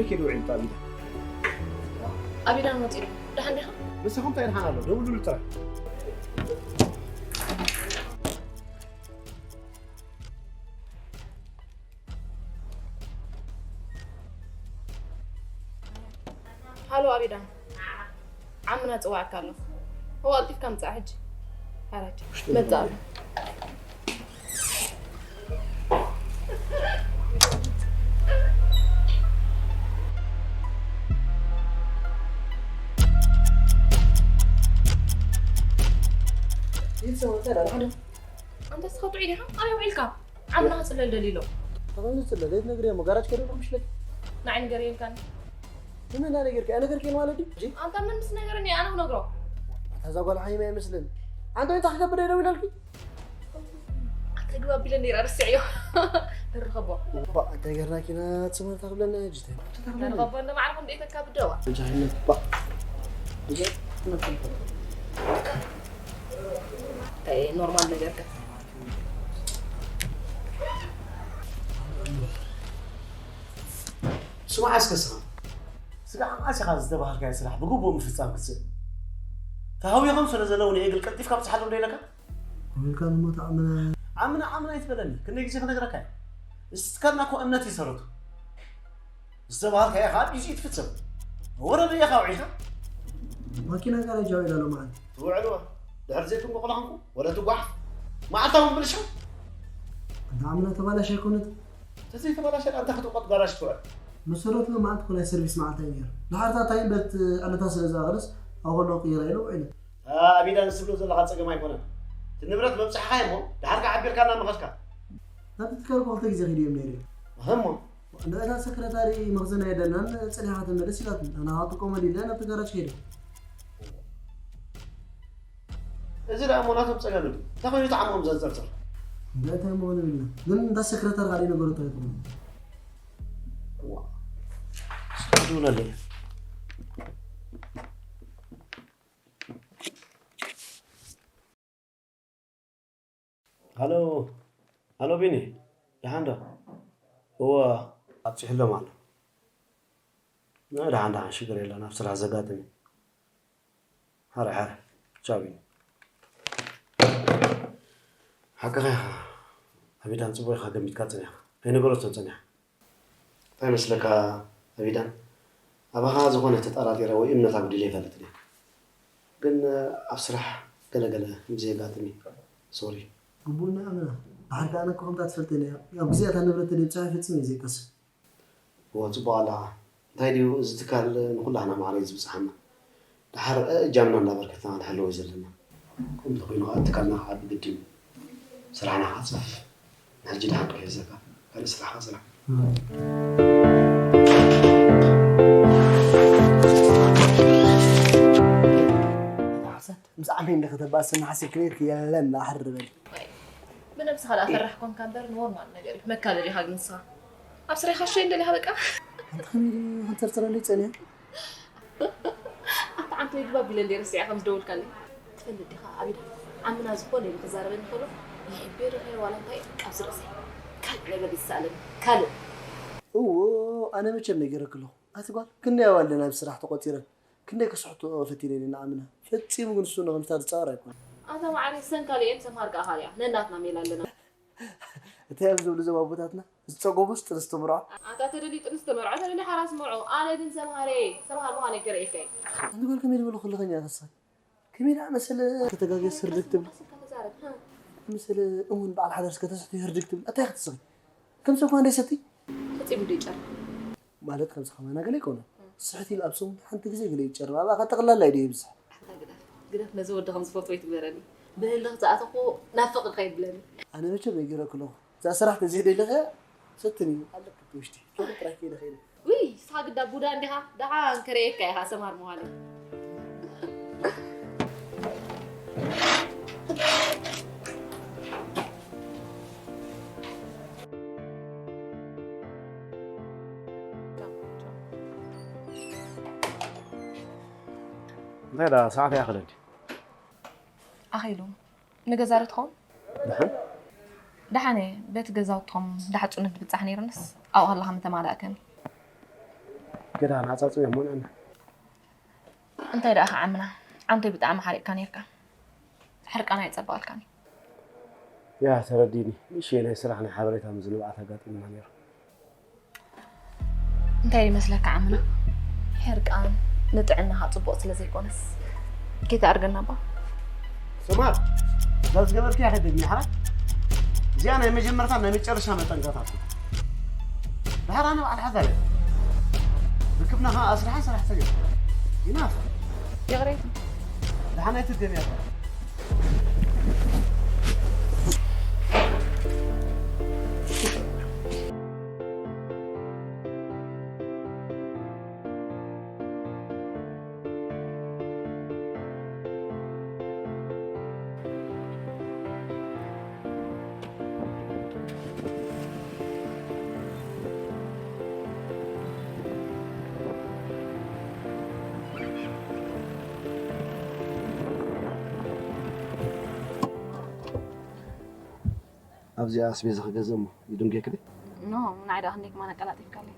ኪድ ውዒል ጣቢዳ። ኣቢዳን ወፂኡ። ደሓን ዲኻ? ንስኹም እንታይ ደሓን ኣሎ? ደውሉሉ ጥራይ። ሃሎ ኣቢዳን፣ ዓምና ጽዋዕካ ኣሎ። እዋ፣ ቀልጢፍካ ምጻእ ሕጂ። ሓራጅ፣ መጻእ ኣሎ። ይህ ሰው እንታይ ዳርሓደ? ኣንተ እስኻ ጥዑይ ዲኻ? ኣበይ ውዒልካ? ዓምና ክጽለል ደሊሎ። ተኸዚ ጽለል፣ የት ነግር እሞ ጋራጅ ከደሎ ምሽለይ? ንዓይ ንገር የልካን። ምን እንዳነገርካ? ነገርካ ማለት ድዩ? ኣንተ ምን ምስ ነገርኒ ኣነ ክነግሮ? ኣታ እዛ ጓል ሓይማ ይመስልን። ኣንተ እንታይ ክገብር ደው ኢለልኪ? ኣንተ ግባ ቢለ ነይራ ረስዕዮ። ንርኸቦ። እባ እንታይ ገርና ኪና ትስመር ታክብለና እጅ ታይ? ንርኸቦ እንደ ማዕርኹም ደይተካ ብደዋ። እንጃ ይነባ። እንታይ ኖርማል ነገር ከ? ስማዕ እስከ ስኻ። ስጋዕ መዓስ ኢኻ ዝተባህልካዮ ስራሕ ብግቡእ ምፍጻም ክትስእል? ተሃዊኾም ስለ ዘለዉ ንኤግል ቀልጢፍካ ብጽሓሎም ዶ ኢለካ? ኣሜሪካ ንሞት ዓምና። ዓምና ዓምና ኣይትበለኒ። ክንደይ ግዜ ክነግረካ እየ? ንስካልና እኮ እምነት እዩ ሰረቱ። ዝተባህልካዮ ከዓ ቢዚ እዩ ትፍጽም። ወረ በየኻ ውዒልካ? ማኪና ጋራጅ ኣውዒላ ሎማዓንቲ። ትውዕልዋ። ድሕሪ ዘይትንቆቑላ ኾንኩ ወረ ትጓሓፍ። መዓልታዊ ብልሻ። እንተ ዓምና ተባላሽ ኣይኮነት። ተዘይተባላሸ ደኣ እንታይ ክትውቀጥ ጋራጅ ትውዕል? መሰረቱ መዓልቲ ኮላይ ሰርቪስ መዓልታ እዩ ነይሩ። ድሓር እታ ታይም በት ዕለታ ስለ ዝኣኸለስ ኣብ ከሎ ቅይራ ኢለ ውዒለ። ኣቢዳ ንስብሎ ዘለኻ ጸገም ኣይኮነን። እቲ ንብረት መብጽሕኻ እሞ ድሓር ከዓቢርካ እናመኸስካ። ናብቲ ትካል እኮ ክልተ ግዜ ከይደ እዮም ነይረ። እሞ? እንዳ እታ ሰክረታሪ መኽዘን ኣየደልናን ጸኒሓ ክትመለስ ኢላትኒ። ኣነ ከዓ ክጥቀመሉ ኢለ ናብቲ ጋራጅ ከይደ። እዚ ደኣ እሞ ናቶም ጸገም እዩ። እንታይ ኮይኑ ተዓሞም ዘንጸርጽር? እንዳ እንታይ መሆኑ ኢልና። ግን እንዳ ሰክረታሪ ካልእ ነገር እንታይ ትኾኑ? ዋ። እስኪ ደውለለይ። ሃሎ፣ ሃሎ ቢኒ፣ ደሓን ዶ? እወ፣ ኣብፂሕሎም ኣሎ። እ፣ ደሓን፣ ደሓን፣ ሽግር የለን፣ ኣብ ስራሕ ዘጋጥም እዩ። ሓረ፣ ሓረ፣ ቻው ቢኒ። ሓቅኻ ኢኻ፣ ኣቢዳን ፅቡቕ ኢኻ ገሚትካ ፀኒሕካ፣ ኣይነገረቶን ፀኒሓ። እንታይ መስለካ ኣቢዳን፣ ኣባኻ ዝኾነ ተጠራጢረ ወይ እምነት ኣጉዲለ ኣይፈልጥን እየ። ግን ኣብ ስራሕ ገለ ገለ ምስ የጋጥም እዩ። ሶሪ። ግቡእና ኣመና። ድሓር ከኣ ኣነ እኮ ከምታ ትፈልጠኒ እያ። ኣብ ግዜ እታ ንብረት ተደብጽሓ ፈጺመ እየ ዘይቀስን። እወ፣ ጽቡቕ ኣለኻ። እንታይ ድዩ፣ እዚ ትካል ንኹላህና ማዕረ እዩ ዝብጽሓና። ድሓር እጃምና እንዳበርከትና ክንሕልዎ ዘለና። ከምኡ እንተኾይኑ ኸዓ ትካልና ክዓቢ ግድን እዩ። ስራሕና ክዓጽፍ። ንሕጂ ደሓን ክሕዘካ። ካልእ ስራሕ ኸዓ ስራሕ። ሓሰት፣ ምስ ዓመይ እንደ ከተባእሰና ሓሲብ ክቤት የለን፣ ኣሕር በል። ብነብስኻ ደኣ ፈራሕ ኮንካ እምበር ኖርማል ነገር እዩ። መካለል ኢኻ ግን ንስኻ። ኣብ ስራይ ካሾ እንደሊኻ በቃ። ኣንተ ከመይ ድዩ? ክንተርትረለይ ጸኒሐ። ኣታ ዓንተይ ግባ ቢለ እንደ ረሲዐ ከም ዝደወልካለይ። ትፈልጥ ዲኻ ኣቢዳ? ዓምና ዝኾነ ኢሉ ክዛረበኒ ከሎ፣ ይሕቤ ዶ ከይረ ዋላ እንታይ በቃ ኣብዚ ርእሰይ ካልእ ነገር ይሰኣለኒ። ካልእ። እዎ፣ ኣነ መቸም ነጊረኪ ኣለኹ። ኣቲ ጓል፣ ክንደይ ኣዋልድ ናብ ስራሕ ተቖጺረን፣ ክንደይ ክስሕትኦ ፈቲነን እየን ንዓምና። ፈጺሙ ግን ንሱ ንኸምስታት ዝጻወር ኣይኮነን። ኣታ ማዕረ ሰን ካልእ እየን፣ ሰምሃር ከኣ ካልእ እያ። ነናትና ሜላ ኣለና። እንታይ እዮም ዝብሉ እዞም ኣቦታትና? ዝጸገቡስ ጥንስቲ ምርዖ። ኣታ ተደልዩ ጥንስቲ መርዖ፣ ተደልዩ ሓራስ መርዖ። ኣነ ግን ሰምሃር እየ። ሰምሃር ምዃነይ ከርእየካ እየ። ኣንቲ ጓል ከመይ ዝበሉ ክልኸኛ ተስፋ? ከመይ ደኣ መሰለ ከተጋግስ ህርድግ ትብል? ኣስልካ ተዛረብ፣ ሃ? መሰለ እውን በዓል ሓዳርስ ከተስሕቲ ህርድግ ትብል? ኣታይ ክትስኺ? ከም ሰብ ከማን ደይሰቲ? ፈጺሙ ደይጨርም። ማለት ከምዚ ከማና ገለ ኣይኮነን። ስሕት ኢሉ ኣብ ሰሙን ሓንቲ ግዜ ገለ ይጨርም። ኣብኣ ከጠቕላላ እዩ ደይብዝሕ። ኣታ ግደፍ፣ ግደፍ ነዚ ወዲ ከም ዝፈትዎ ይትግበረኒ። ብህልኽ ዝኣተኹ ናፍቕ ከይብለኒ። ኣነ መቸም ነጊረኪ ኣለኹ። እዛ ስራሕ ተዘይደሊኸያ ሰትኒ ኣለኪ ውሽጢ። ኬደ ጥራይ ኬደ ኸይደ። ውይ፣ ንስኻ ግዳ ቡዳ እንዲኻ። ደሓን ከርእየካ ኢኻ ሰምሃር ምዃነይ። እንታይ ደኣ ሰዓት ኣይኣኸለን ድዩ? ኣኺሉ። ንገዛ ዶ ትኸውን? ደሓን? ደሓን እየ። በቲ ገዛውትኹም ደሓን ጽኑት ድብጻሕ ነይሩንስ ኣብኡ ከለኻ ምተማላእከኒ። ገዳ ናጻጽ እዮም ሆነና። እንታይ ደኣ ዓምና? ዓምተይ ብጣዕሚ ሓሪቕካ ነርካ። ሕርቃና ይጸበቐልካኒ። ያ ተረዲኒ። እሺ፣ ናይ ስራሕ ናይ ሓበሬታ ምዝንባዓት ኣጋጢምና ነይሩ። እንታይ ይመስለካ ዓምና? ሕርቃን ንጥዕናኻ ጽቡቕ ስለ ዘይኮነስ ከይትኣርገና እባ። ሰማር፣ እዛ ዝገበርክያ ከደግሚ ሓራ? እዚኣ ናይ መጀመርታ ናይ መጨረሻ መጠንቀቕታ እኮ። ድሓር ኣነ በዓል ሓዛር እየ። ርክብና ኸዓ ኣስራሕን ሰራሕተኛ። ይናፍ። ይቕሬታ። ደሓን ኣይትድገምያ። ኣብዚኣ ኣስቤዛ ክገዝእ እሞ ይድንጌክለይ። ኖ፣ ንዓይ ደኣ ክንደይ ከማን ኣቀላጢፍካለይ።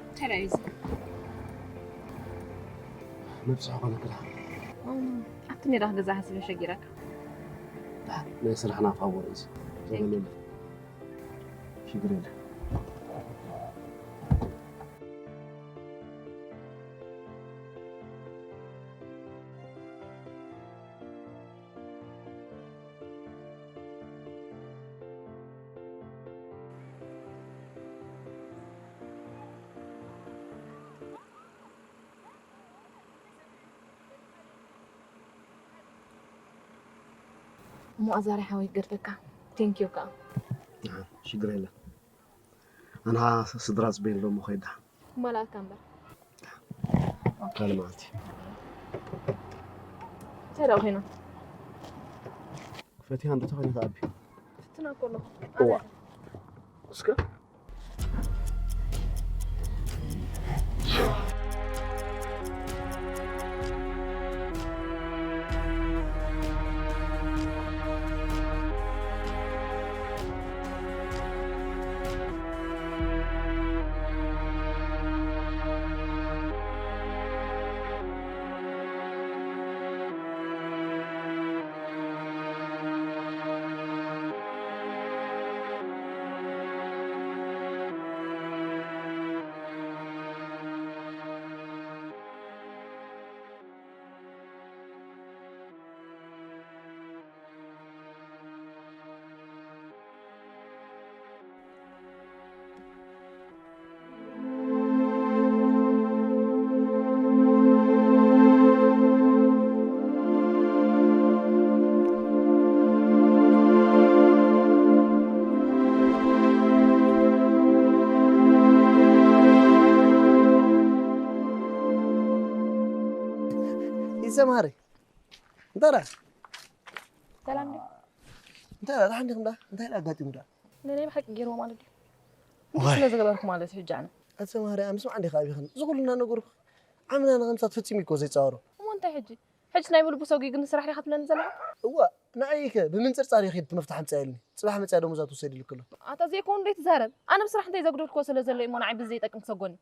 እንታይ ደኣ እዩ እዚ? መብጽዓ ኮነ ክዳ። እም፣ ኣብቲ ሜዳ ክንገዝኣ ሓሲበ ሸጊረካ። ናይ ስራሕና ፋቦር እዩ። Thank you። ተበለለ። ሽግር የለ። እሞ ኣዛሪ ሓወይ ክገድፈካ። ቴንኪዩ ከኣ። ኣሃ፣ ሽግር የለን። ኣንሃ ስድራ ጽበየን ሎሚ ኸይዳ። ማላካ እምበር። ካልእ መዓልቲ። እንታይ ደኣ ኮይና? ፈቲሃ እንዶ ተኾይና ተኣቢ። ፍትና እኮ ኣለኹ። እዋ። እስከ ይሰምሃሪ። እንታይ ደኣ? ሰላም ድዩ? እንታይ ደኣ? ደሓን ዲኹም ደኣ? እንታይ ደኣ ኣጋጢሙ ደኣ? ንነይ ብሓቂ ገይርዎ ማለት ድዩ? እንታይ ዋይ። ስለ ዝገበርኩ ማለት እዩ ሕጂ ኣነ? ኣቲ ሰምሃሪ፣ ኣምስማዕ እንዲኻ ኣቢኽን። እዚ ኩሉ እናነገርኩ ዓምና ንኸምሳት ፈጺሙ እኮ ዘይጻወሮ። እሞ እንታይ ሕጂ? ሕጂ ናይ ብልቡ ሰጒ ግን ስራሕ ዲኻ ትብለኒ ዘለኻ? እዋ፣ ንዓይ ከ ብምንጽርጻር ይኺድ እቲ መፍትሕ ኣምጽኣልኒ። ጽባሕ መጽኣ ደሞዛ ትውሰድ ኢሉ ከሎ። ኣታ ዘይኮን እንዴት ትዛረብ? ኣነ ብስራሕ እንታይ ዘጉደልክዎ ስለ ዘሎ እሞ ንዓይ ብዘይጠቅም ትሰጎኒ?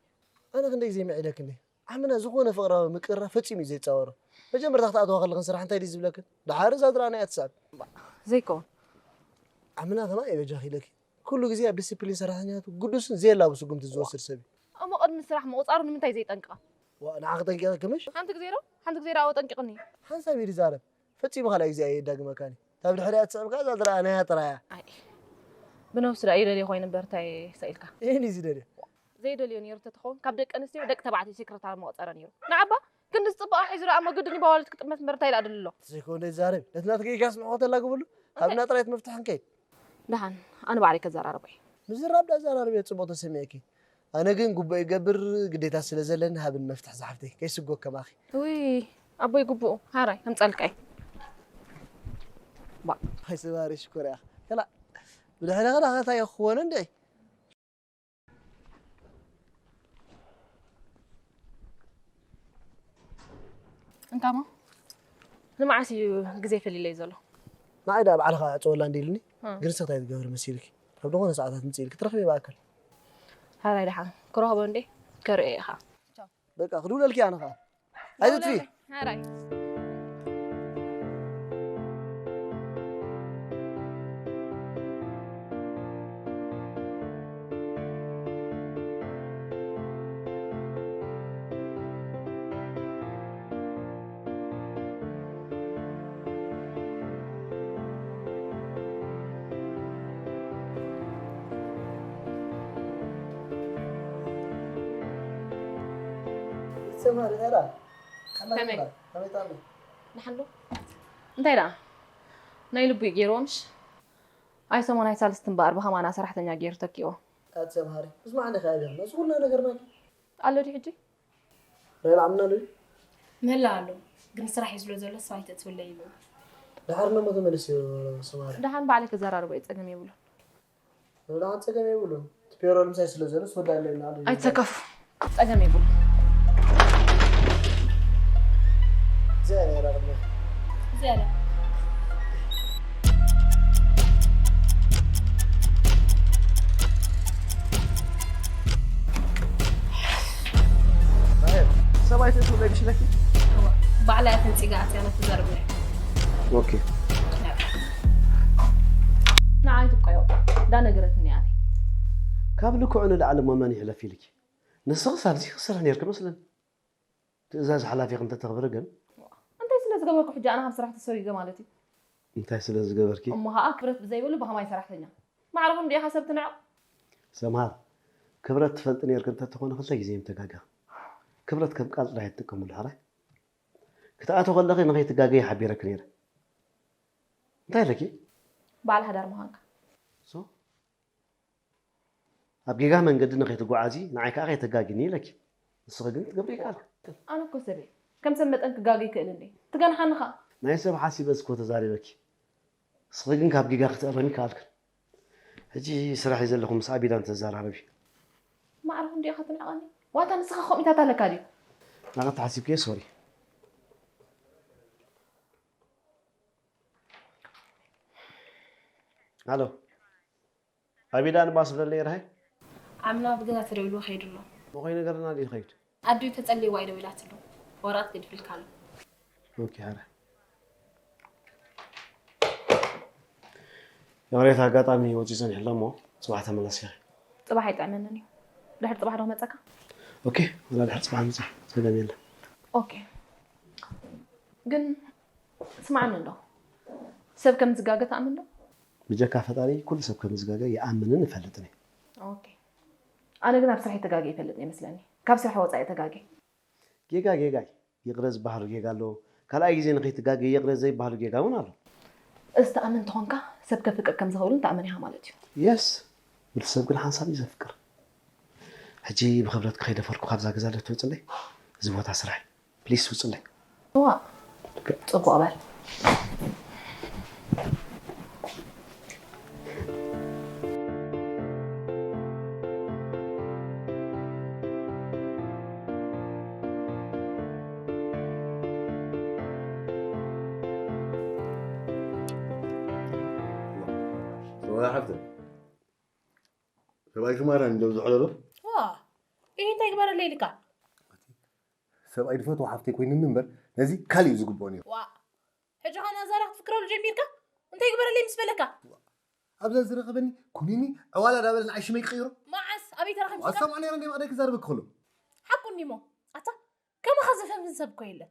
ኣነ ክንደይ ግዜ ምዒደክኒ? ዓምና ዝኾነ ፍቕራዊ ምቅርራብ ፈጺሙ እዩ ዘይጻወሮ። መጀመርታ ክትኣትዋ ከለኽን ስራሕ እንታይ ድዩ ዝብለክን? ደሓር እዛ ዝረኣናያ ትስዕብ። ዘይከውን። ዓምና ከማን እየ በጃኺ ኢለኪ። ኩሉ ግዜ ኣብ ዲሲፕሊን ሰራሕተኛታቱ ግዱስን ዘየላቡ ስጉምቲ ዝወስድ ሰብ እዩ። እሞ ቅድሚ ስራሕ ምቑጻሩ ንምንታይ ዘይጠንቅቓ? ዋ፣ ንዓኺ ጠንቂቐኪ ምሽ? ሓንቲ ግዜ ዶ? ሓንቲ ግዜ ደኣ ኣጠንቂቕኒ። ሓንሳብ እዩ ዝዛረብ። ፈጺሙ ካልኣይ ግዜ ኣየዳግመካን እዩ። እታ ብድሕሪኣ ትስዕብ ከኣ እዛ ዝረኣናያ ጥራይ እያ። ኣይ። ብነብሱ ደኣ ይደልዮ ኮይኑ እምበር እንታይ ሰኢልካ? ይህን እዩ ዝደልዮ። ዘይደልዮ ነይሩ ተትኸውን ካብ ደቂ ኣንስትዮ ደቂ ተባዕትዮ ሴክረታሪ መቆጸረ ነይሩ። ንዓባ ክንዲ ዝጽበቓ ሒዙ ደኣ እሞ ግድን ባዋለት ክጥመት እምበር እንታይ ደኣ ደልሎ? ዘይኮነ ይዛረብ። ነቲ ናትከ ኢልካ ስምዖ ከተላግበሉ፣ ሃብና ጥራይ እቲ መፍትሒ ክንከይድ። ደሓን፣ ኣነ ባዕለይ ከዘራርቦ እየ። ምዝራብ ደኣ ኣዘራርብዮ ጽቡቕ ተሰሚዕኪ። ኣነ ግን ግቡእ ይገብር፣ ግዴታ ስለ ዘለኒ ሃብን መፍትሒ ዝሓፍተይ። ከይስጎ ከማኺ። ውይ፣ ኣቦይ ግቡኡ፣ ሃራይ፣ ከምጻልካ እየ። ባ። ኣይ ሰባሪ ሽኮር እያ። ከላ፣ ብድሕሪ ኸላ ኸታ ይኽወነ እንዴ? እንካሞ፣ ንመዓስ እዩ ግዜ ፈሊለይ ዘሎ? ንዓይ ደኣ ባዕልኻ ዕጸወላ እንዲ ኢሉኒ፣ እ። ግን ንስኺ እንታይ ትገብሪ መሲልኪ? ኣብ ዝኾነ ሰዓታት ምጽእ ኢልኪ ትረኽቢ ብኣካል። ሃራይ ደሓን፣ ክረኽቦ እንዴ? ከርእዮ ኢኻ። ቻው። በቃ፣ ክድውለልኪ ኣነ ኸኣ። ኣይትጥፊ። ሃራይ። ሰማሪ፣ ሄላ። ከመይ? ከመይ? ከመይ ትኣምን? ደሓን ዶ? እንታይ ደኣ? ናይ ልቡ እዩ ገይርዎ ምሽ? ኣይ ሰሞን ኣይ ሳልስቲ እምበኣር ብኸማና ሰራሕተኛ ገይሩ ተኪእዎ። ኣቲ ሰምሃሪ፣ ምስ መዓነ ከ ኣብያ? ነዚ ኩልና ነገርናኪ። ኣሎ ድዩ ሕጂ? ራይል ዓምና ኣሎ ድዩ? ምህላ ኣሎ። ግን ስራሕ እዩ ስለ ዘሎ፣ ስራሕ ኣይተእትውለይ ይብል። ደሓር ነሞ ተመለስ እዩ ሰምሃሪ። ደሓን ባዕለይ ክዘራረቦ እየ፣ ጸገም የብሉን። ደሓን ጸገም የብሉን። እቲ ፔሮል ምሳይ ስለ ዘሎ፣ ስወዳ ኣለና ኣሎ። ኣይተከፉ። ጸገም የብሉን። እዚኣ ነይራ ቅድሚ። እዚኣ እያ። ራሄል፣ ሰብኣይ ትእትው ለይ ብሽለኪ? እዋ፣ ባዕላ እያ ተንጺጋ ኣትያ፣ ነትዛረብ ነያ። ኦኬ። ንዓይ ትቆዮ፣ እንዳነገረትኒ እያ ኣትያ። ካብ ልክዑ ንላዕሊ እሞ መን ይሕለፍ ኢልኪ? ንስኽስ ኣብዚ ክሰርሕ ነይርኪ መስለኒ። ትእዛዝ ሓላፊኺ እንተተኽብሪ ግን። እንታይ ስለ ዝገበርኩ ሕጂ ኣነ ካብ ስራሕ ተሰሪገ ማለት እዩ? እንታይ ስለ ዝገበርኪ? እሞ ኸኣ ክብረት ብዘይብሉ ብኸማይ ሰራሕተኛ? ማዕረኹም ዲኻ ሰብ ትንዕቕ? ሰምሃር፣ ክብረት ትፈልጢ ነይርኪ እንተትኾኒ ክልተ ግዜ እዮም ተጋገ። ክብረት ከም ቃል ጥራይ እትጥቀምሉ ሕራይ። ክትኣትዊ ከለኺ ንኸይትጋገዪ ሓቢረኪ ነይረ። እንታይ ኢለኪ? በዓል ሓዳር ምዃንካ። ሶ? ኣብ ጌጋ መንገዲ ንኸይትጓዓዚ፣ ንዓይ ከኣ ከይተጋግኒ ኢለኪ። ንስኺ ግን ክትገብሪ ይከኣልኪ። ኣነ እኮ ሰብ እየ። ከም ሰብ መጠን ክጋገ ይክእል እንዴ? ትገንሓኒ ኸኣ። ናይ ሰብ ሓሲበ እስኮ ተዛሪበኪ። ንስኺ ግን ካብ ጌጋ ክትእረሚ ይከኣልክን። ሕጂ ስራሕ እዩ ዘለኹ፣ ምስ ኣቢዳን ተዘራረቢ። ማዕረ ክንዲ ኢኻ ትንዕቐኒ? ዋታ ንስኻ ከምኢታት ኣለካ ድዩ? ናኻ ተሓሲብክዮ፣ ሶሪ። ኣሎ። ኣቢዳን ባስ ብለለይ ርሃይ? ዓምና ብገዛ ተደውሉ ከይዱ ኣሎ። መኾይ ነገርና ድዩ ከይድ? ኣዲኡ ተጸልይዋ እዩ ደዊላትሉ። ወረቐት ገዲፍልካ ኣሎ። ኦኬ፣ ሓረ። ይቕሬታ፣ ኣጋጣሚ ወፂ ጸኒሑ ኣሎ እሞ፣ ጽባሕ ተመለስ ኢኺ። ጽባሕ ኣይጥዕመንን እዩ። ድሕሪ ጽባሕ ዶ ክመጸካ? ኦኬ፣ ወላ ድሕሪ ጽባሕ ምጽእ፣ ጸገም የለን። ኦኬ። ግን ስማዕኒ እንዶ፣ ሰብ ከም ዝጋገ ትኣምን ዶ? ብጀካ ፈጣሪ ኩሉ ሰብ ከም ዝጋገ ይኣምንን እፈልጥን እየ። ኦኬ። ኣነ ግን ኣብ ስራሕ ተጋገ ይፈልጥ ይመስለኒ። ካብ ስራሕ ወጻኢ ተጋገ። ጌጋ ጌጋ እዩ። ይቕረ ዝበሃሉ ጌጋ ኣሎ። ካልኣይ ግዜ ንኸይትጋገ ይቕረ ዘይበሃሉ ጌጋ እውን ኣሎ። እዚ ትኣምን እንተኾንካ ሰብ ከፍቅር ከም ዝኽእልን ትኣምን ኢኻ ማለት እዩ። የስ፣ ምልቲ ሰብ ግን ሓንሳብ እዩ ዘፍቅር። ሕጂ ብኽብረት ከይደፈርኩ ካብዛ ገዛ ዶ ትወፅለይ? እዚ ቦታ ስራሕ እዩ። ፕሊስ ውፅለይ። እዋ፣ ፅቡቕ በል። ሰማራ ሓፍተይ፣ ሰብኣይ ሽማራ እንደው ዝዕለሎ? ዋ፣ ይሄ እንታይ ግበረለይ ኢልካ? ሰብኣይ ድፈትዎ ሓፍተይ ኮይኑኒ እምበር፣ ነዚ ካልእ እዩ ዝግብኦ ነይሩ። ዋ፣ ሕጂ ኸኣ ናዛራ ክትፍክረሉ ጀሚርካ? እንታይ ግበረለይ ምስ በለካ? ኣብዛ ዝረኸበኒ ኩኒኒ ዕዋላ ዳበለ ንዓይ ሽመይ ክቕይሮ? መዓስ? ኣበይ ተራኺብካ? ኣሰምዖ ነይረ እንደ መቕደይ ክዛረበኪ ከሎ። ሓቁ እንዲሞ። ኣታ፣ ከማኻ ዘፈንፍን ሰብ እኮ የለን።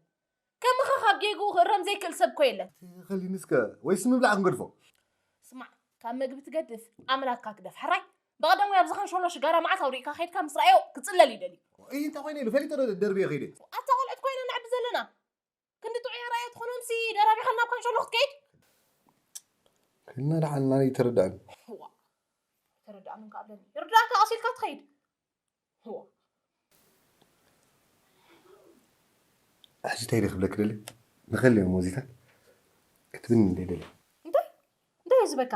ከማኻ ካብ ጌግኡ ክእረም ዘይክእል ሰብ እኮ የለን። ተኸሊኒ እስከ፣ ወይስ ምብላዕ ክንገድፎ? ስማዕ፣ ካብ መግቢ ትገድፍ ኣምላክካ ግደፍ። ሕራይ ብቐደሙ ኣብዚ ካንሸሎ ሽጋራ መዓት ኣውሪእካ ከይድካ ምስ ረኣዮ ክጽለል ይደሊ። እይ እንታይ ኮይነ ኢሉ ፈሊጠ ዶ ደርብዮ ከይደ? ኣታ ቆልዑት ኮይና ነዕቢ ዘለና ክንዲ ጥዑይ ኣርኣያ ትኾኖምሲ ደራቢኻ ናብ ካንሸሎ ክትከይድ? እና ደሓን ናበይ ተረዳእኒ። እዋ ተረዳእኒ እንካ ኣለኒ ይርዳእካ ቀሲልካ ትኸይድ። እዋ ሕጂ እንታይ ደ ክብለክ ደሊ ንኸልዮም ወዚታት ክትብኒ እንደ ደሊ እንታይ እንታይ እዩ ዝበካ?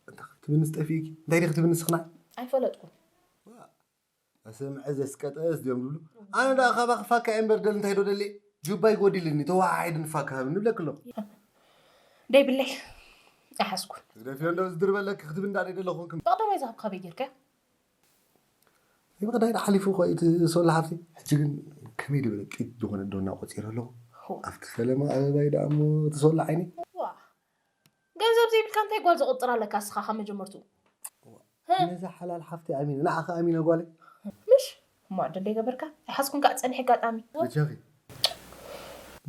እንታይ ክትብኒ ዝጠፊእኪ እንታይ ደ ክትብኒ ስኽና ኣይፈለጥኩን። ኣሰምዐ ዘስቀጠስ ድዮም ዝብሉ ኣነ ደኣ ካባኺ ፋካ እየ እምበር ደል እንታይ ዶ ደልየ ጁባይ ጎዲልኒ ተወሓሒድ ንፋካ ሃብኒ ብለክ ኣለኹ ደይብለይ ኣይሓዝኩን። ግደፍዮ እንደው ዝድርበለኪ ክትብ እንዳደ ደለኹ ክም ብቐዳማይ ዝሃብካ በይ ጌርካ ይብቕዳይ ሓሊፉ እኮ እቲ ሶላ ሓፍቲ ሕጂ ግን ከመይ ድበለ ቂት ዝኾነ ዶ እናቆፂረ ኣለኹ ኣብቲ ፈለማ ኣበባይ ደኣ እሞ እቲ ሶላ ዓይኒ ዋ ገንዘብ ዘይብልካ እንታይ ጓል ዘቑጥር ኣለካ እስኻ ካብ መጀመርቱ ነዛ ሓላል ሓፍቲ ኣሚነ ንዓኸ ኣሚነ ጓለይ ምሽ እሞ ዕድል ደይገበርካ ኣይሓዝኩን ከዓ ፀኒሕ ኣጋጣሚ በጃኺ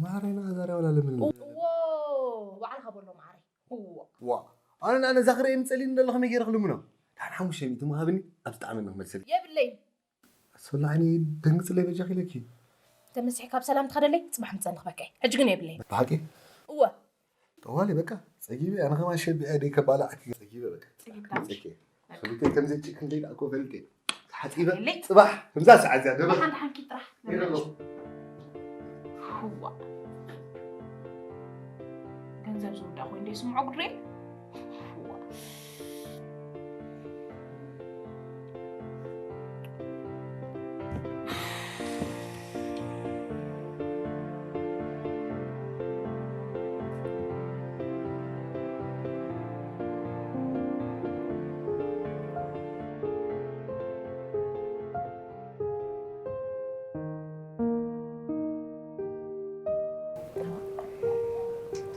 ማዕረይ ንዓ ዛርያ ዋላ ለምን እዎ ባዕልኻ በሎ ማዕረይ እዎ ዋ ኣነ ንዓ ነዛ ክርእየኒ ፀሊኒ ደሎ ከመይ ገይረ ክልምኖ ድሓን ሓሙሽተ ሚእቲ ምሃብኒ ኣብ ዝጠዓመኒ ክመልሰልኪ የብለይን ሶላዕኒ ደንግፅለይ በጃኺ ኢለኪ ተመሲሕካ ብሰላም ትኸደለይ ፅባሕ ምፀኒ ክበካ ሕጂ ግን የብለይን ብሓቂ እወ ጠዋሊ በቃ ፀጊበ ኣነ ከማን ሸቢዐ ደይ ከባላዕኪ ፀጊበ በቃ ፀጊብካ ፀጊበ ከምዚ ጭክ እንደይ ደኣ እኮ ፈልጤ ተሓፂበ የለይ። ፅባሕ ከምዛ ሰዓት እዚኣ ደበ ሓንቲ ሓንኪ ጥራሕ ይረሎ ህዋ ገንዘብ ዝውዳ ኮይኑ ደይ ስምዖ ጉድሬ ህዋ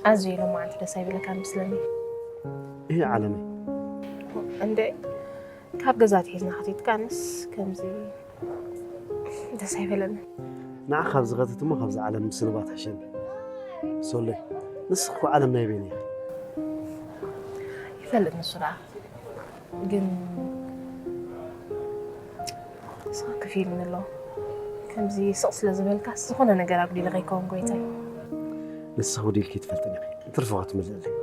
ኣዝዩ ሎማዓንቲ ደስ ኣይብለካን ምስለኒ ይሄ ዓለመይ እንደ ካብ ገዛ ትሒዝና ክትትካንስ ከምዚ ደስ ኣይበለኒ ንዓ ካብ ዝኸትት እሞ ካብዚ ዓለም ምስንባት ሕሸኒ ሶለይ ንስኽ እኮ ዓለም ናይ በይን ኢኻ ይፈልጥ ንሱ ደኣ ግን ስቕ ክፊልኒ ኣሎ ከምዚ ስቕ ስለ ዝበልካስ ዝኾነ ነገር ኣጉዲለ ከይከውን ጎይታይ ንስኽ ውዲልኪ ትፈልጥን ኢኺ ትርፍኻ ትምልእለይ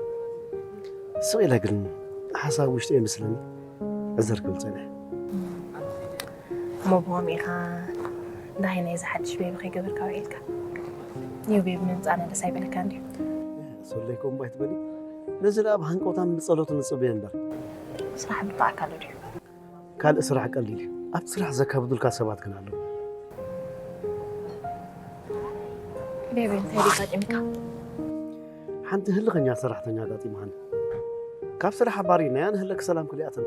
ስቕ ኢለ ግን ሓሳብ ውሽጢ የመስለኒ ዕዘር ክብል ፀኒሐ እሞ ብኸምኡ ኢኻ እንታይ ናይዚ ሓድሽ ቤቢ ከይገበርካ ውዒልካ ኒው ቤቢ ምምፃእና ደስ ኣይበለካ እንድዩ ሶለይ ከምኡ ኣይትበሊ ነዚ ደኣ ብሃንቀውታን ብፀሎትን ንፅበዮ እምበር ስራሕ ብጣዕካ ኣሎ ድዩ ካልእ ስራሕ ቀሊል እዩ ኣብቲ ስራሕ ዘካብዱልካ ሰባት ግን ኣለዉ ቤቢ እንታይ ድዩ ጋጢምካ ሓንቲ ህልኸኛ ሰራሕተኛ ኣጋጢማኒ ካብ ስራሕ ኣባሪናያ ንህለክ ሰላም ክልኣትን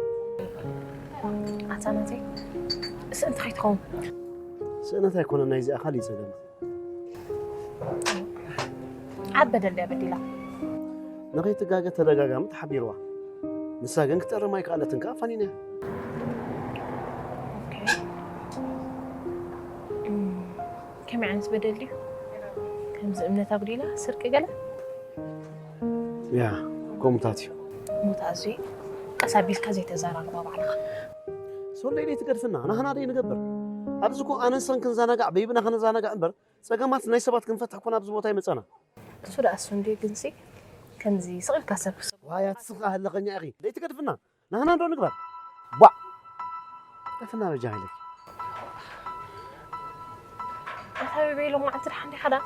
ኣታ ናተይ ስእንቲ ከይትኸውን ስእነት ኣይኮነ ናይዚ ኣኻል እዩ ፀገማ ዓብ በደል ድያ በዲላ ንኸይትጋገ ተደጋጋሚ ተሓቢርዋ ንሳ ግን ክትእርም ኣይከኣለትን ከዓ ኣፋኒንያ ከመይ ዓይነት በደል ድዩ ከምዚ እምነት ኣጉዲላ ስርቂ ገለ ያ ከምኡታት እዩ ሞት ኣዙ ቀስ ኣቢልካ ዘይተዘራርባ ባዕልኻ ሶለይ ደይ ትገድፍና ናህና ደይ ንገብር ኣብዚ ኮ ኣነን ሰን ክንዘናጋዕ በይብና ክንዘናጋዕ እምበር ፀገማት ናይ ሰባት ክንፈትሕ ኮን ኣብዚ ቦታ ይመፀና እሱ ደኣ እሱ እንዲ ግንሲ ከምዚ ስቕ ኢልካ ሰብ ክሰብ ዋያ ትስኻ ኣለኸኛ ኢኺ ደይ ትገድፍና ናህና እንዶ ንግበር ቧዕ ደፍና በጃ ኢለኪ ኣታዊ በይሎ መዓልቲ ድሓን ዲኻ ዳ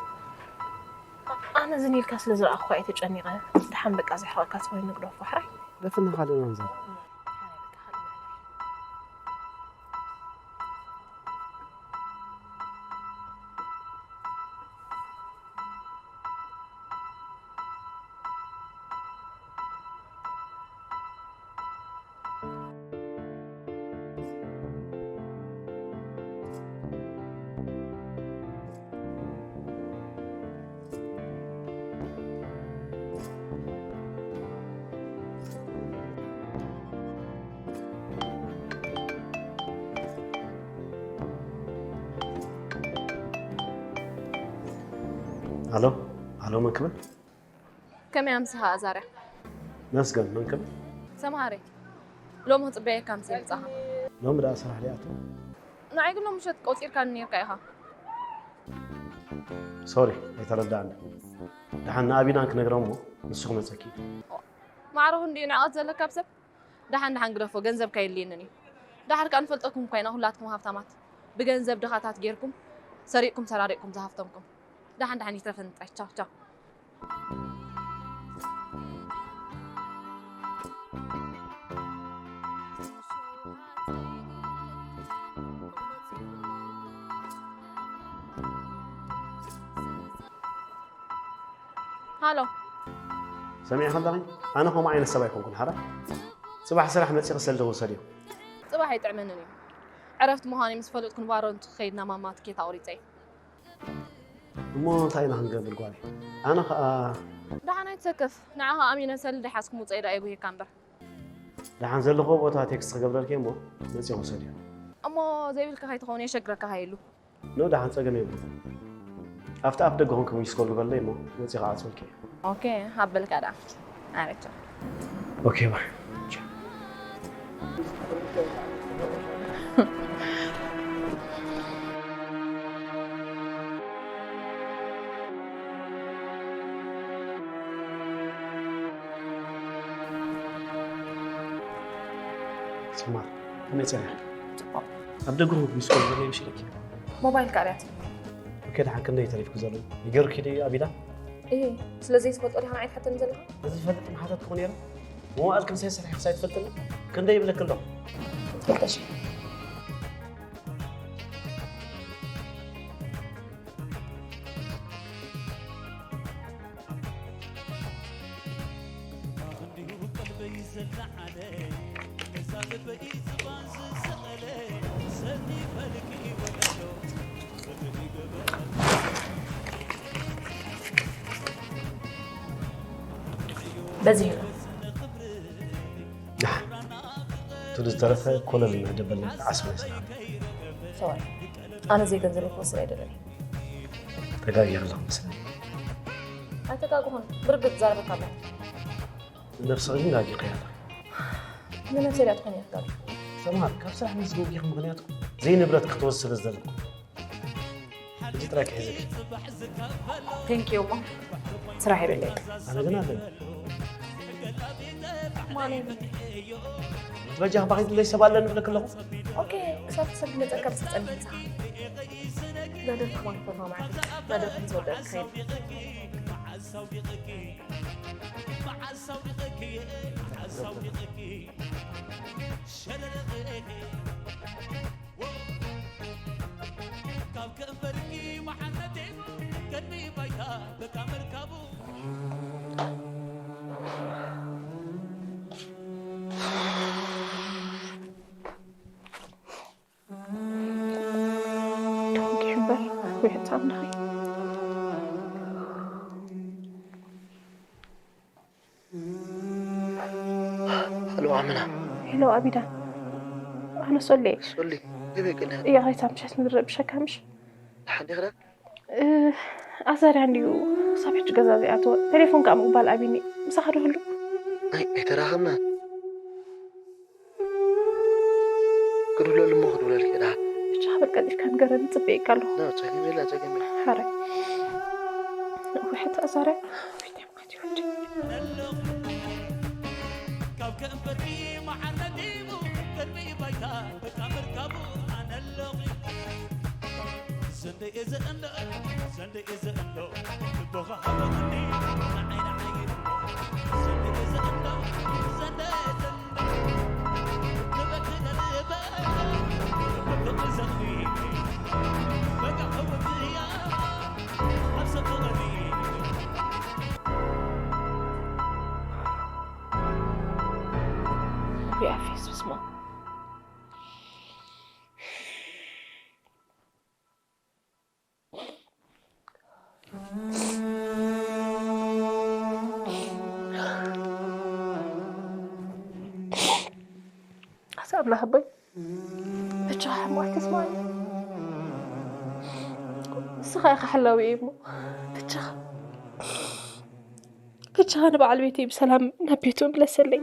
ኣነ ዝን ኢልካ ስለ ዝረኣኹ እየ ተጨኒቐ ድሓን በቃ ዘሕረቕካ ትኾይኑ ንግደፎ ሕራይ ደፍና ካልእ ናንዛ ኣሎ ኣሎ መን ክብል ከመይ ኣምስኻ ኣዛርያ መስገን መን ክብል ሰምሃረይ፣ ሎሚ ክጽበየካ ምስ ምጻኻ። ሎሚ ደኣ ስራሕ ድኣ ኣትዎ? ንዓይ ግን ሎሚ ምሸት ቆጺርካኒ ነይርካ ኢኻ። ሶሪ፣ ኣይተረዳእኒ። ደሓን ንኣቢናን ክነግራ እሞ ንሱ ክመጸኪ እዩ። ማዕረ ክንድኡ ንዕቐት ዘለካ ኣብ ሰብ? ደሓን ደሓን ግደፎ፣ ገንዘብካ የድልየንን እዩ። ደሓር ከኣ ንፈልጠኩም እኳ ኢና ኩላትኩም ሃብታማት። ብገንዘብ ድኻታት ጌርኩም፣ ሰሪቕኩም ሰራሪቕኩም ዝሃፍተምኩም። ደሓን ደሓን ይትረፈኒ ጥራይ። ቻው ቻው። ሃሎ። ሰሚዕኺ ኣለኺ? ኣነ ከምኡ ዓይነት ሰብ ኣይኮንኩን ሓራ። ጽባሕ ስራሕ መጺኺ ሰልዲ ክውሰድ እዩ። ጽባሕ ኣይጥዕመንን እዩ። ዕረፍቲ ምዃነይ ምስ ፈለጥኩ ንባሮ እንትኽኸይድ ናብ ማማ ትኬት ኣቑሪጸ እየ። እሞ እንታይ ኢና ክንገብር ጓለይ? ኣነ ኸኣ ደሓን ኣይትሰከፍ። ንዓኻ ኣሚነ ሰልዲ ሓዝኩ ምውጸኢ ደኣ የጉህየካ እምበር። ደሓን ዘለኽዎ ቦታ ቴክስት ክገብረልኪ እሞ መጺኺ ውሰድዮ። እሞ ዘይብልካ ከይትኸውን የሸግረካ ከይህሉ። ኖ ደሓን ጸገም የብሉን። ኣብቲ ኣፍ ደገ ኮንኩም ይስኮል ግበርለይ እሞ መጺኺ ክዓጽወልኪ እየ። ኦኬ፣ ሃበልካ ደኣ። ኣረቻ። ኦኬ፣ ባይ። ስማ፣ ከመይ ጸኒሐ? ጽቡቕ። ኣብ ደገ ኮንኩ ሚስኮል ገለ ይሽለኪ። ሞባይል ቀርያት። ኦኬ፣ ደሓን ክንደይ ተሪፍኩ ዘሎ? ይገርኪ ድዩ ኣቢዳ? እህ፣ ስለ ዘይትፈልጦ ዲኻ ንዓይ ትሓተኒ ዘለኻ? እዚ ዝፈልጥ ምሓተት ክኾን ነይሩ? መዋእል ክንሰይ ሰሪሕክስ ኣይትፈልጥን? ክንደይ ይብለኪ ኣለኹ? ክልተ ሺሕ። በዚሑ። ደሓን። እቲ ዝተረፈ ኮለል እናደበልና ዓስብና ይስራሕ። ሶሪ። ኣነ ዘይገንዘበይ ክወስድ ኣይደለኒ። ተጋጊኺ ኣለኺ መስለኒ። ኣይተጋግኹን። ብርግጽ ዛረበካ ኣለኹ። ንነብስኺ ግን ጋጊኺ ኣለኺ። ንነብሰይ ድኣ ትኾኒ እያ ተጋጊኹ። ሰምሃር፣ ካብ ስራሕ ምስ ጎጊኺ ምኽንያቱ ዘይንብረት ክትወስድ ስለ ዝደለኹ። እዚ ጥራይ ክሕዘኪ። ቴንክ ዩ እሞ ስራሕ የብለይ። ኣነ ግን ኣለኒ። ማን እዩ? እቲ በጃ ክባኺ ድለይ ሰብ ኣለኒ እብለኪ ኣለኹ። ኦኬ፣ ክሳብ ትሰብ መጸካ ብስጸን ህንጻ። ናደር ክማን ፈማ ማለት ናደር ክንዘወደር ክኸይድ። ደንጊሑ እምበር፣ ወይ ሕጻ ኣምላኸይ። ሃሎ ኣመና። ሄሎ ኣቢዳ። ኣነ ሶሌ። ሶሊ፣ ገበይ ቅነ። እያ ኸይታ ምሸት ምድረ ብሸካ ምሽ። ደሓን ዲኽዳ? እ፣ ኣዛርያ እንድዩ ክሳብ ሕጂ ገዛ ዘይኣተወ። ቴሌፎን ከኣ ምቕባል ኣቢኒ። ምሳኻ ዶ ህሉ? ኣይ፣ ኣይተራኸብናን። ክድውለሉ እሞ ክድውለልኪ እየ ደሓን። ብቻ በል ቀልጢፍካ ንገረኒ፣ ጽበየካ ኣለኹ። ኖ፣ ጸገም የለን፣ ጸገም የለን። ሓራይ። ውሕድ ኣዛርያ። ካብ ከንፈርኪ መዓር ነዲቡ ቅድሚ ባይታ በቃ ምርካቡ ኣነ ኣለኹ። ዘንደ እየ ዘእንዶ፣ ዘንደ እየ ዘእንዶ፣ ልቦኻ ሃበኒ፣ ንዓይ ንዓይ እሞ። ዘንደ እየ ዘእንዶ፣ ዘንደ እየ ዘእንዶ፣ ልበኪ ደልበ፣ ልበኪ ዘኽሪ፣ በቃ ከውትያ፣ ኣብ ሰፈቐኒ። ሪኣ ፌስ ብስማ። ኣሰ ኣምላኽ ኣቦይ፣ ብቻ ሕማቅ ተስማኒ። ንስኻ ኢኻ ሕላዊ እሞ ብቻ ብቻ ንበዓል ቤተይ ብሰላም ናብ ቤቱ ምለሰለይ።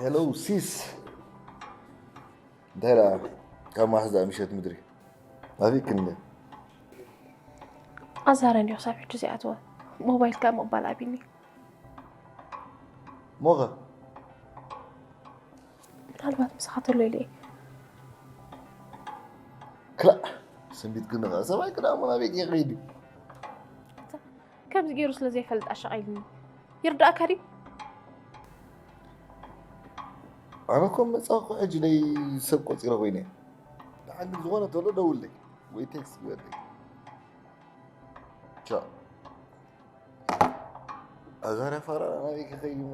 ሄሎ ሲስ፣ እንታይ ደኣ ካብ ማሕዛ ምሸት ምድሪ ናፊቅክኒ እንደ ኣዛረ እንዲዮ ሳብ ሕጂ ዘይኣትወ ሞባይልካ ምቕባል ኣቢኒ። ሞኸ ምናልባት ምሳኻ ተሎ ኢለ እየ። ክላእ ስንቢት ግን ኸ ሰብኣይ ክዳሞ ናበይ ከይኸይድ እዩ? ከምዚ ገይሩ ስለ ዘይፈልጥ ኣሻቒልኒ። ይርዳእካ ድዩ? ኣነ እኮ መጻኹ ሕጂ ደይ ሰብ ቆጺረ ኮይነ። ደሓን ግን ዝኾነ ተሎ ደውለይ ወይ ቴክስት ግበረለይ። ቻው። ኣዛርያ ፋራ ናበይ ክኸይድ እሞ?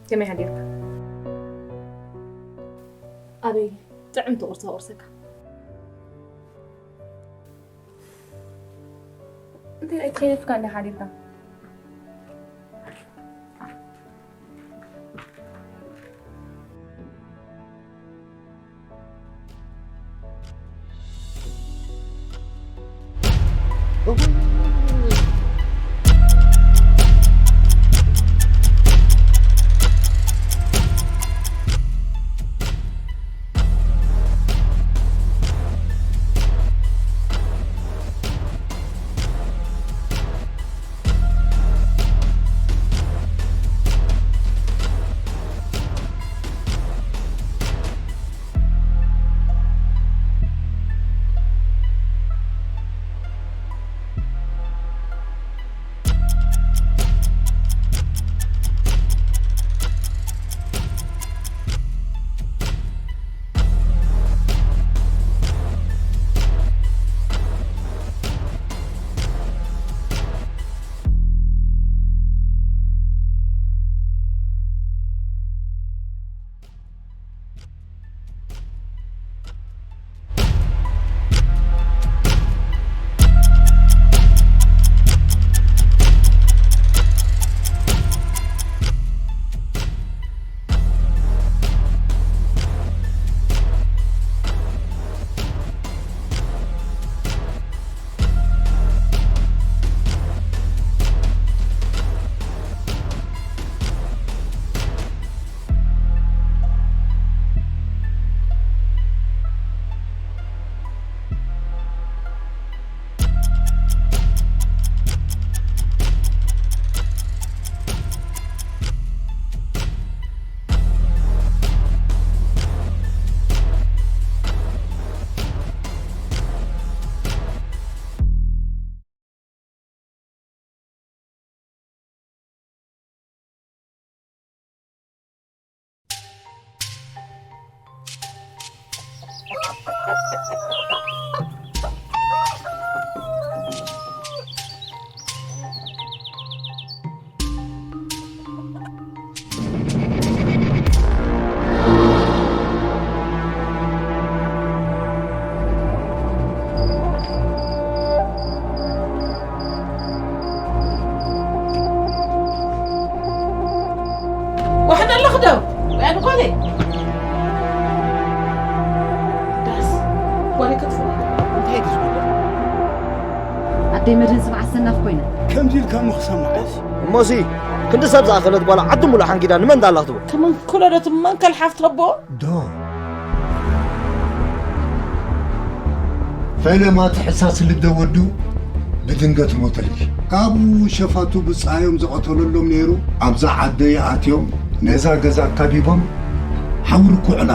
ከመይ ሓዲርካ? ኣበይ ጥዕምቲ ቁርሲ ቁርስካ? እንታይ ኣይትኸይደፍካ እንዲኻ ሓዲርካ? ዋሕድ ኣለኽ ዶ? ውዕል ጓለይ። ዳስ ጓለይ ክትፍሩ። እንታይ እዩ ዝጉዳይ? ኣደይ መድህን ስብዓት ሰናፍ ኮይና። ከምዚ ኢልካ እሞ ክሰምዓስ? እሞሲ፣ ክንዲ ሰብ ዝኣኸለት ጓል ዓዲ ሙሉእ ሓንጊዳ ንመን ዳላ ክትቦ? ተመንክሎ ዶ ትመንከል ሓፍቲ ኣቦ? ዶ። ፈለማ እቲ ሕሳስ ልደ ወዱ ብድንገት ሞተልኪ። ካብኡ ሸፋቱ ብጻዮም ዝቐተለሎም ነይሩ። ኣብዛ ዓደይ ኣትዮም ነዛ ገዛ ኣካቢቦም ሓዊ ርኩዕላ።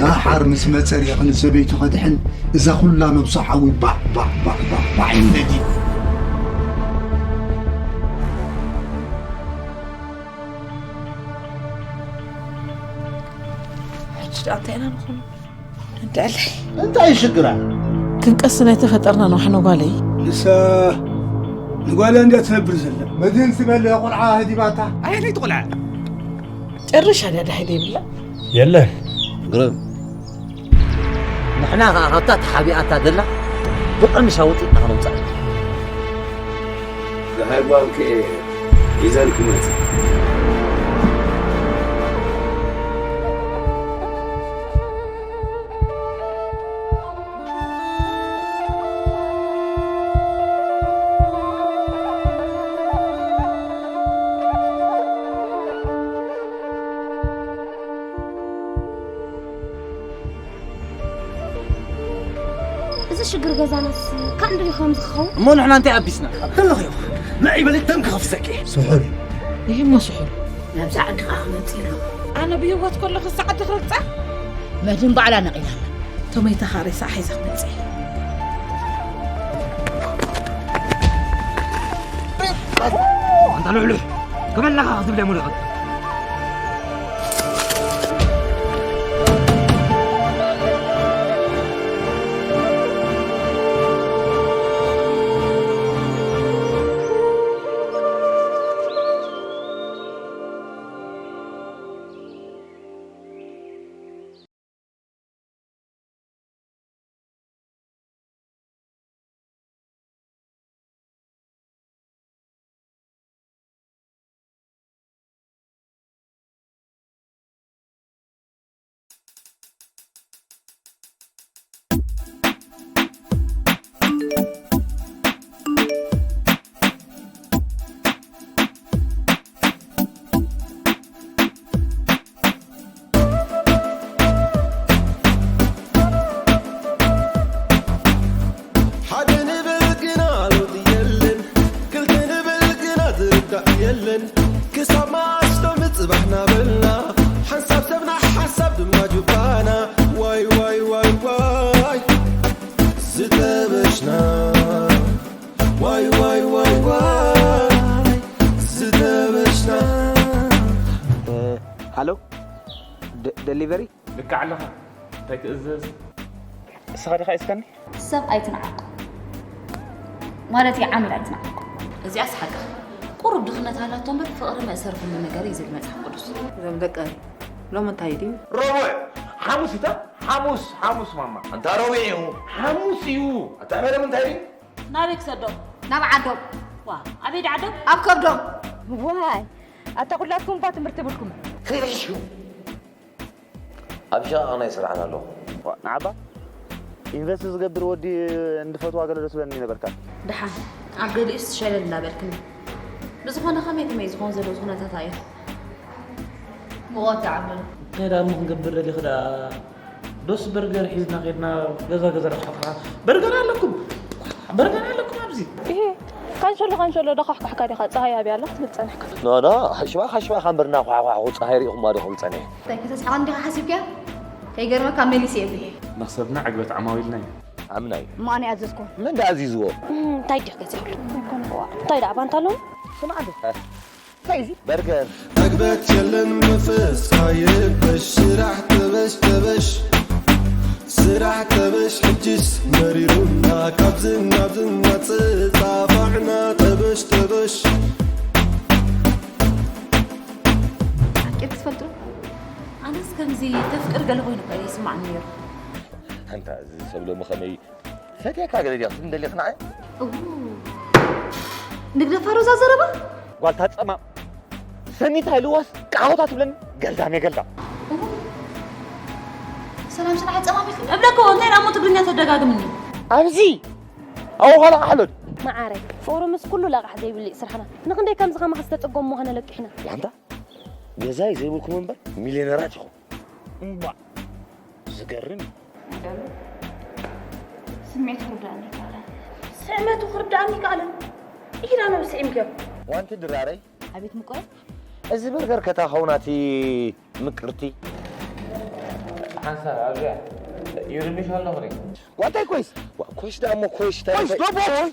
ዳሓር ምስ መጸ ርኢኺ ንሰበይቱ ከድሕን እዛ ኩላ ነብሱ ሓዊ ባዕ ባዕ ባዕ ባዕ ባዕ ኢሉ ነዲዱ። ሕጂ ደኣ እንታይ ኢና ንኾን? እንድዕለይ። እንታይ ሽግራ? ክንቀስ ናይ ተፈጠርና ንዋሕኖ ጓለይ። ንሳ ንጓላ እንድያ ትነብር ዘላ። መድህን ዝበለ ቆልዓ ህዲባታ። ኣየነይቲ ቆልዓ? ጨርሻ ድያ ዳሂ ዘይብላ? የለን። ግርም። ንሕና ኸኣ ካብታ ተሓቢኣታ ዘላ ብቐምሻ ወጢጥና ከነውጽኣ። ደሃይ ጓልኪ እየ ሒዘልኪ መጽእ። እዚ ሽግር ገዛናስ ካብ እንድዩ ከም ዝኸውን? እሞ ንሕና እንታይ ኣቢስና? ኣብ ዘለኽዮ ንዒ በሊ ደም ክኸፍሰኪ። ስሑል። ይህ እሞ ስሑል። ናብዛ ዓዲ ከኣ ክመጽእ ኢሉ። ኣነ ብህይወት ከለኹ እዛ ዓዲ ክረግጻ? መድህን ባዕላ ነቒላ ኣላ። ተመይታ ከኣ ሬሳ ሒዛ ክትመጽእ እያ። ኣንታ ልሕሉሕ፣ ከመይ ኣለኻ ክትብል እየ ሙሉእ። ሓደ ንብል ግና ለውጢ የለን፣ ክልተ ንብል ግና ዝርዳእ የለን። ክሳብ መዓስ ዶ ምጽባሕ ናበልና፣ ሓንሳብ ሰብና ሓንሳብ ድማ ጁባና። ዋይ ዋይ ዋይ ዋይ ዝተበሽና፣ ዋይ ዋይ ዋይ ዋይ ዝተበሽና። ሃሎ፣ ደ- ደሊቨሪ? ልክዕ ኣለኻ። እንታይ ትእዘዝ? ንስኻ ዲኻ ሒዝካኒ? ሰብ ኣይትንዓቕ። ማለት እዩ፣ ዓሚል ኣይትንዓቕ። እዚኣስ ሓቅኻ። ቁሩብ ድኽነት ኣላቶ እምበር፣ ፍቕሪ መእሰሪ ኩሉ ነገር እዩ ዝብል መጽሓፍ ቅዱስ። እዞም ደቀይ፣ ሎሚ እንታይ ድዩ? ረቡዕ፣ ሓሙስ እታ፣ ሓሙስ፣ ሓሙስ ማማ። ኣንታ ረቡዕ እዩ። ሓሙስ እዩ። ኣታ ሕመሎም እንታይ ድዩ? ናበይ ክሰዶም? ናብ ዓዶም። ዋ፣ ኣበይ ደዓዶም? ኣብ ከብዶም። ዋይ፣ ኣታ ኩላትኩም እኳ ትምህርቲ የብልኩም። ከይረሽኩም። ኣብ ሸቓቕ ናይ ስራሕና ኣለኹ። ዋ፣ ንዓባ ኢንቨስት ዝገብር ወዲ እንድፈትዋ ገለ ዶ ትብለኒ ነበርካ? ደሓን፣ ኣብ ገሊኡስ ሸለል እናበልክኒ። ብዝኾነ ከመይ ከመይ ዝኾን ዘሎ ኩነታት ኣየት? ምቖት ይዓብለሉ። እንታይ ደኣ እሞ ክንገብር ደሊኺ ደኣ? ዶስ በርገር ሒዝና ኬድና ገዛ ገዛ ረብሓትካ? በርገር ኣለኩም። በርገር ኣለኩም ኣብዚ። እሄ፣ ካንሸሎ ካንሸሎ ዶ ኳሕኳሕካ ዲኻ? ጸሃይ ኣብያ ኣላ ክትብል ጸኒሕካ። ኖ፣ ኖ፣ ሽባኻ ሽባኻ እምበር እናኳሕኳሕኩ ጸሃይ ሪኢኹማ ዶ ክብል ጸኒሐ? እንታይ ከተስሕቐኒ ዲኻ ሓሲብካያ? ከይገርመካ መሊሰ እየ ብሄ። መኽሰብና ዕግበት ዓማዊልና እዩ። ዓምና እዩ። እሞ ኣነ ኣዘዝኩ። መን ደኣ ኣዚዝዎ? እም፣ እንታይ ድዩ ገዚኡሉ? ኣይኮነ፣ እዋ። እንታይ ደኣ ባንታ ኣለዎም? ስማዕ ዶ? እንታይ እዚ? በርገር። ዕግበት የለን መንፈስ ኣይረበሽ፣ ስራሕ ተበሽ ተበሽ፣ ስራሕ ተበሽ ሕጅስ መሪሩና፣ ካብዝን ናብዝን እናተጻፋዕና ተበሽ ተበሽ። ሓቂ ትፈልጡ? ኣነስ ከምዚ ተፍቅር ገለ ኮይኑ እኮ ይስማዓኒ ነይሩ። ኣንታ እዚ ሰብ ሎሚ ከመይ ፈትየካ ገለ ድያ ክትብል ደሊኽ ንዓይ? እው። ንግደፋ ሮዛ ዘረባ? ጓልታ ጸማም። ሰኒታ ኢልዋስ ቃሆታ ትብለኒ ገልዳም እየ ገልዳም። እው። ሰላም ስራሕ ጸማም ኢልካ? እብለካ እንታይ ደኣ እሞ ትግርኛ ተደጋግምኒ? ኣብዚ ኣዋኻላ ኣሕለድ። መዓረይ፣ ፍቕሪ ምስ ኩሉ ለቓሕ ዘይብሉ እዩ ስራሕና። ንኽንደይ ከምዚ ከማኻ ዝተጸገሙ ምዃና ለቂሕና። ላምታ ገዛይ ዘይብልኩም እምበር ሚልዮነራት ኢኹም። እምቧ። ዝገርም እዩ። ስሜቱ ክርዳእኒ ይከኣለን። ስዕመቱ ክርዳእኒ ይከኣለን። ኢላ መብስዒ ምገብ። ዋንቲ ድራረይ። ኣቤት ምቆይ። እዚ በርገር ከታኸውናቲ ምቅርቲ። ሓንሳብ ኣብዚኣ ይርምሽ ኣለኹ። ዋታይ ኮይስ? ዋ፣ ኮይስ ደኣ እሞ ኮይስ ተረፈ። ኮይስ ዶ ቦይ?